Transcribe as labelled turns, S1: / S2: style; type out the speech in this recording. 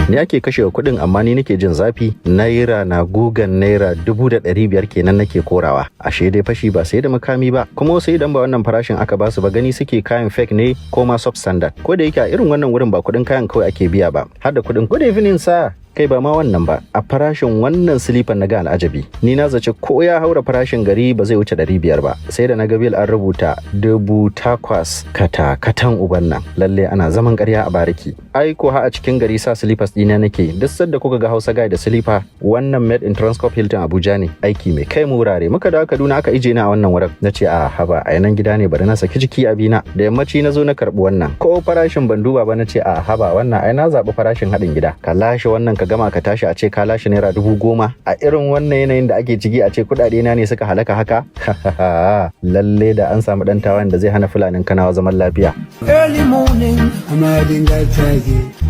S1: Ni ake kashewa kuɗin, amma ni nake jin zafi. Naira na gugan ₦500,000 kenan nake korawa. Ashe dai fashi ba sai da makami ba. Kuma wasu idan ba wannan farashin aka basu ba, gani suke kayan fake ne ko ma substandard. Ko da yake a irin wannan wurin ba kuɗin kayan kawai ake biya ba, har da kuɗin. Good evening, sir. Kai, ba ma wannan ba, a farashin wannan silifan na ga al'ajabi. Ni na zace ko ya haura farashin gari ba zai wuce 500 ba, sai da na ga bill an rubuta 8,000. Kata katan uban nan, lalle ana zaman ƙarya a bariki. Ai ko ha a cikin gari sa slippers ɗina nake. Duk sanda kuka ga Hausa guy da silifa, wannan made in Transcorp Hilton Abuja ne. Aiki mai kai mu wurare. Muka dawo Kaduna, aka ije ni a wannan wurin. Na ce, "A haba, a yanan gida ne, bari na saki jiki abina." Da yammaci na zo na karɓi wannan. Ko farashin ban duba ba, na ce, "A haba, wannan ai na zaɓi farashin haɗin gida." Ka lashe wannan ka gama ka tashi a ce ka lashe ₦10,000. A irin wannan yanayin da ake ciki, a ce kuɗaɗe na ne suka halaka haka, lalle da an samu ɗan tawayen da zai hana Fulanin Kanawa zaman lafiya.
S2: Early morning, I'm riding that tiger.